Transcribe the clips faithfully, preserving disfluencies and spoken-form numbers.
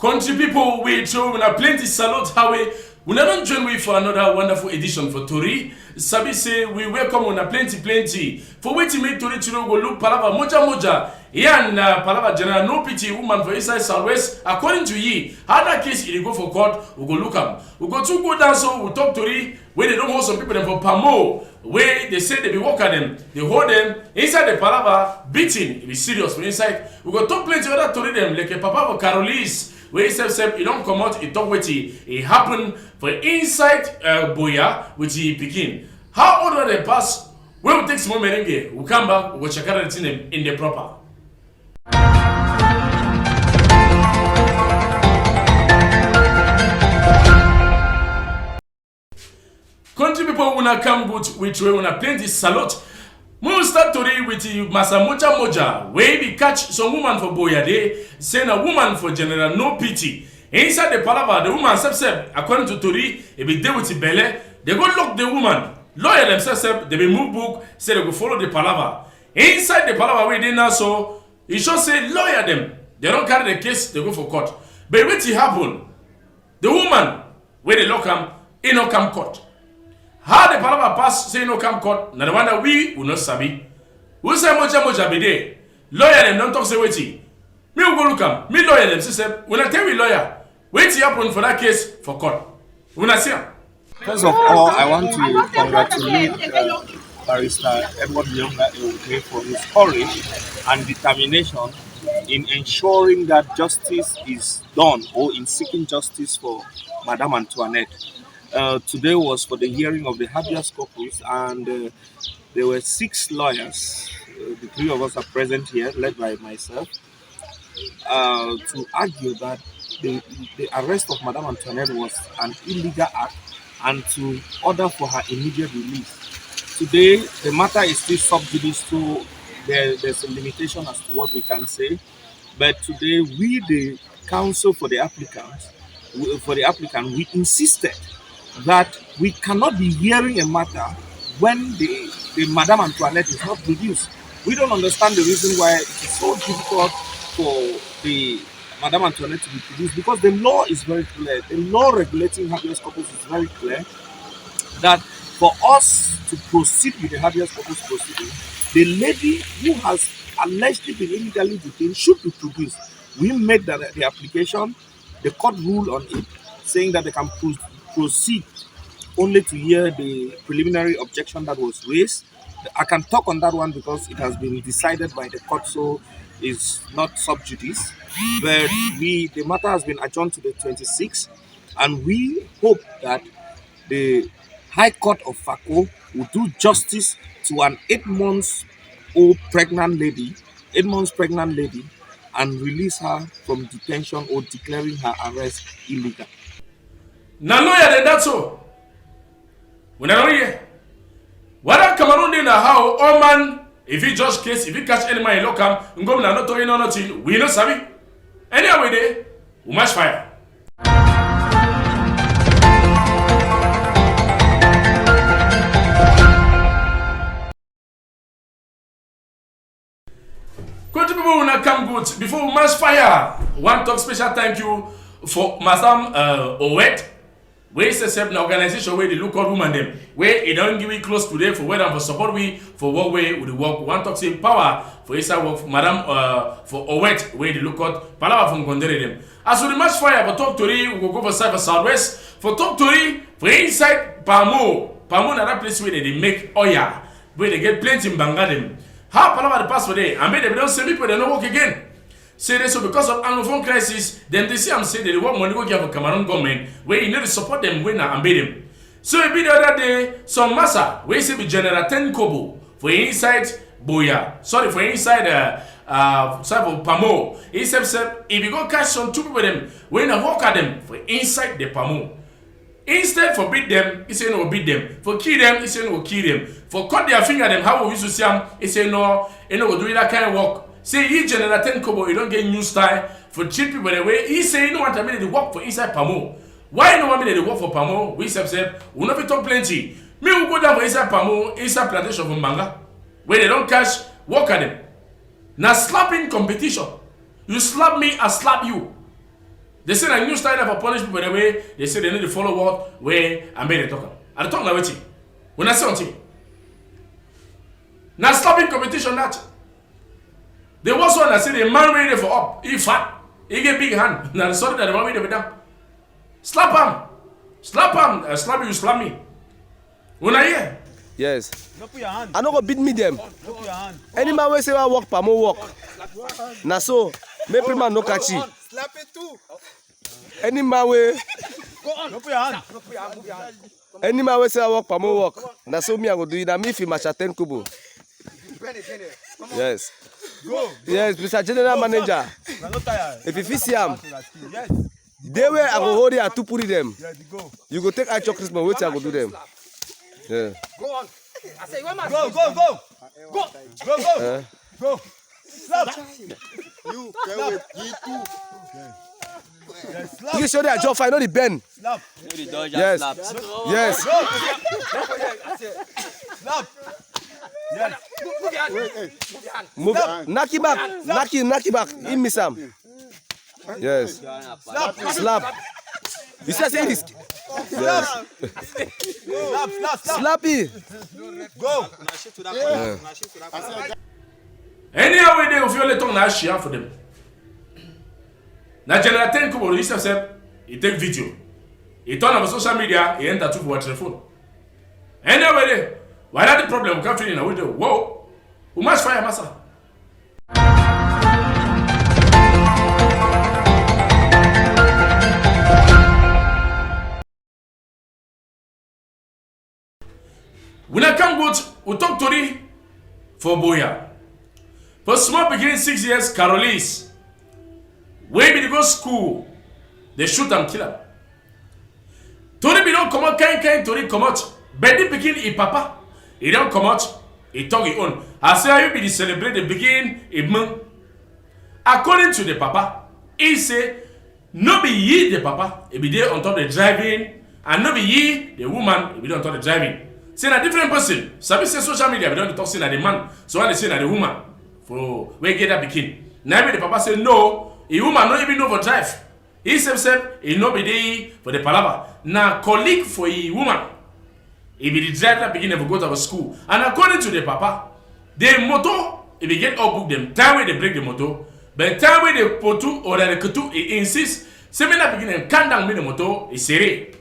Country people, we show una plenty salute. How we una don join we for another wonderful edition for Tori. Sabi say we welcome una plenty plenty. For wetin make Tori today go look palava moja moja. Here na palava General No Pity woman for inside Southwest. According to yi, how that case e dey go for court, we go look am. We go too go down so we talk tori wey dey don hold some people dem for Pamo, wey dey say dey be worker dem, dey hold dem inside the palava, beating e be serious for inside. We go talk plenty other tori dem like a papa for Carolise wey sef sef e don comot e talk wetin e happen for inside uh, Boya with e pikin. How old wey dey pass? When we take small merengue, we come back, we go check out the thing dem in the proper. Country people, una come good with wey una plenty salute. Make we start tori with the Massa Moja Moja wey be catch some woman for Boya dey say na woman for General No Pity. Inside the palava, the woman sef sef, according to tori, e be dey with the belle. Dey go lock the woman. Lawyer dem sef sef, dey be move book say dey go follow the palava. Inside the palava wey e dey now so, e show say lawyer dem, dey don carry the case dey go for court. But wetin happen? The woman wey dey lock am, e no come court. How the palava pass say e no come court, na the one that we, we no sabi. Who say Moja Moja be dey? Lawyer dem don talk say wetin? Me we go look am. Me lawyer dem say sef, una tell we lawyer wetin happen for that case for court. Una see am. First of all, I want to congratulate uh, Barrister Edward Nyonga Ewuke for his courage and determination in ensuring that justice is done or in seeking justice for Madame Antoinette. Uh, today was for the hearing of the habeas corpus, and uh, there were six lawyers. Uh, the three of us are present here, led by myself, uh, to argue that the, the arrest of Madame Antoinette was an illegal act and to order for her immediate release. Today, the matter is still sub judice, so there, there's a limitation as to what we can say. But today, we, the counsel for the applicant, we- for the applicant, we insisted that we cannot be hearing a matter when the, the Madame Antoinette is not produced. We don't understand the reason why it is so difficult for the Madame Antoinette to be produced, because the law is very clear. The law regulating habeas corpus is very clear that for us to proceed with the habeas corpus proceeding, the lady who has allegedly been illegally detained should be produced. We made the, the application. The court ruled on it, saying that they can pro- proceed only to hear the preliminary objection that was raised. I can talk on that one because it has been decided by the court, so it's not sub judice. But we, the matter has been adjourned to the twenty-sixth, and we hope that the High Court of Fako will do justice to an eight months old pregnant lady, eight months pregnant lady, and release her from detention or declaring her arrest illegal. Na lawyer dem that so. Una no hear? Whether Cameroon dey na how, all man, if he judge case, if he catch any man, he lock am, ngom na no tori, no nothing, we no sabi. Anyhow we dey, we match fire. Country people, una come good. Before we match fire, one talk special thank you for Madam uh, Owet, wey sef sef na organization wey dey look out woman dem, wey e don give we clothes today for wear am for support we for work wey we dey work. We wan talk say power for inside work for Madam uh, for Owet wey dey look out palava for Ngondere dem. As we dey match fire for talk tori, we go go for side for Southwest for talk tori for inside Pamo. Pamo na that place wey dem dey make oil, wey dey get plenty mbanga dem. How palava dey pass for there, and make dem don say people dem no work again. Say dey so because of Anglophone crisis, dem dey see am say dem dey work money go give for Cameroon government, wey e no dey support dem, wey na Ambe dem. So e be the other day, some massa wey say be General Ten Kobo for inside Boya, sorry, for inside uh, uh, side for Pamo, he sef sef, e be go catch some two people dem wey na worker dem for inside the Pamo. Instead for beat dem, he say no go beat dem. For kill dem, he say no go kill dem. For cut their finger dem, how we used to see am, he say no, he no go do that kind of work. Say he General Ten Kobo, he don get new style for treat people the way he say he no want am make dem dey work for inside Pamo. Why he no want make dem dey work for Pamo? We sef sef, we no fit talk plenty. Me we go down for inside Pamo, inside plantation for Mbanga, where dem don catch worker dem. Na slapping competition. You slap me, I slap you. Dey say na new style for punish people dem wey dey say dey no dey follow word wey Ambe dey talk am. I dey talk na wetin? Wuna see something? Na slapping competition that. The worst one na say the man wey dey for up, e fat, e get big hand. Na the sorry na the man wey dey for down. Slap am, slap am, I slap you, slap me. Wuna hear? Yes. No put your hand. I no go beat me dem. No put your hand. Any man wey say I work, pamo work. Na so, make prima no catch you. Slap it too. Any man wey, no put your hand. No put your hand. Move your hand. Any man wey say I work, pamo work. Na so me I go do it. Na me fit match at ten kobo. Yes. Go. Yes, Mister General Manager. If you fit see am, yes. Dey where I go hold you, I tupuri dem. You go take eye chop Christmas, wetin I go do dem? Yeah. Go on. I say, you must go, go, go. Go. Go, go. Eh? Go. Slap. You, you too. Yes, slap. You show that job fine, no the bend. Slap. Yes. Slap. Yes. Slap. Yes. Move. Knock it back. Knock it, knock it back. He miss am. Yes. Slap. Slap. You see, I say this. Yes. Slap, slap, slap. Slap it. Go. Yeah. Anyhow wey dey, you fit only talk na share for them. Na General Ten Kobo, he sef sef, he take video. He turn am for social media, he enter too for our telephone. Anyhow wey dey, why not the problem? We can't feel it now. We dey, whoa. We must fire massa. We na come go, we talk tori for Buea. For small pikin six years, Carolise, wey be dey go school, dey shoot am, kill am. Tori be don comot, kind kind tori comot. But the pikin, e papa, e don comot, e talk e own. I say, how you be dey celebrate the pikin, e mum? According to the papa, e say, no be yi the papa, e be dey on top the driving, and no be yi the woman, e be dey on top the driving. Say na different person. Sabi say social media be don dey talk say na the man. So when dey say na the woman for wey get that pikin, na be the papa say no, e woman no even know for drive. E sef sef, e no be dey for the palava. Na colleague for e woman. E be the drive that pikin dem for go to school. And according to the papa, the motor, e be get all book dem. Time wey dey break the motor, but time wey dey potu or dey kutu, e insist say make that pikin dem calm down, make the motor e sere.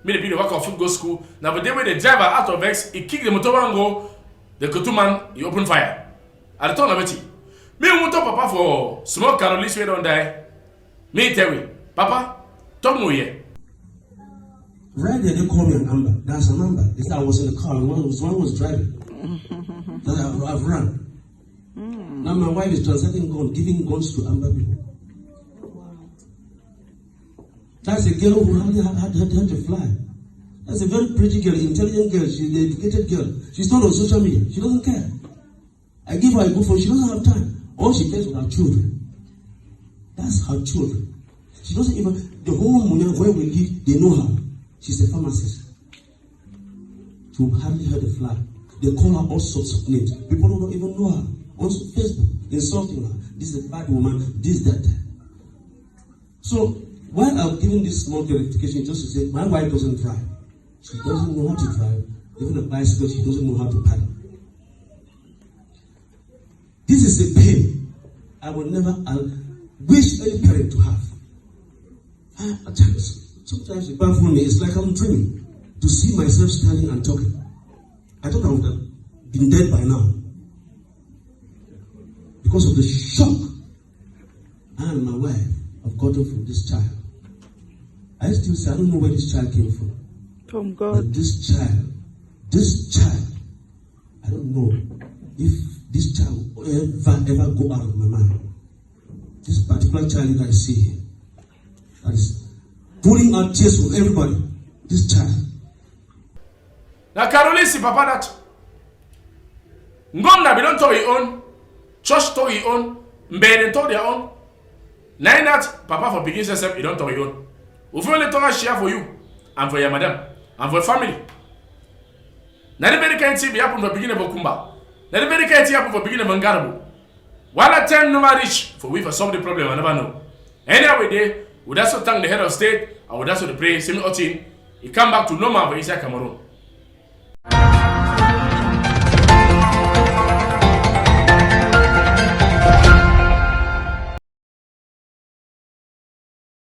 Make the pikin dem waka on foot go school. Na for there wey the driver out of vex, e kick the motor wan go, the kutu man, e open fire. I dey talk na wetin? Me motor papa for small Carolise wey don die. Me tell we, Papa, talk no here. Right there, they call me an Amba. That's an Amba. They said I was in the car. One was, one was driving. That I've, I've run. Now my wife is transacting gun, giving guns to Amba people. That's a girl who hardly had, had, had, had to fly. That's a very pretty girl, intelligent girl. She's an educated girl. She's not on social media. She doesn't care. I give her a good phone. She doesn't have time. All she cares with her children. That's her children. She doesn't even, the whole Munya where we live, they know her. She's a pharmacist. You hardly heard a fly. They call her all sorts of names. People who don't even know her. On Facebook, insulting her. This is a bad woman. This, that. So, why I'm giving this small clarification, just to say, my wife doesn't drive. She doesn't know how to drive. Even a bicycle, she doesn't know how to paddle. This is a pain I will never, uh, wish any parent to have. I, at times, sometimes it baffles me. It's like I'm dreaming to see myself standing and talking. I thought I would have been dead by now because of the shock I and my wife have gotten from this child. I still say, I don't know where this child came from. From God. But this child, this child, I don't know if this child will ever, ever go out of my mind. This particular child you guys see here, that is pulling out tears from everybody. This child. Na Carolise papa that. Ngomna be don talk e own. Church talk e own. Mbe dem talk their own. Na im that papa for pikin sef sef, e don talk e own. We fit only talk share for you and for your madam and for your family. Na the very kind thing be happen for pikin dem for Kumba. Na the very kind thing happen for pikin dem for Ngarbuh. Why that time never reach for we for solve the problem, I never know. Anyhow we dey, We dey so thank the head of state, and we dey so dey pray say make all thing e come back to normal for inside Cameroon.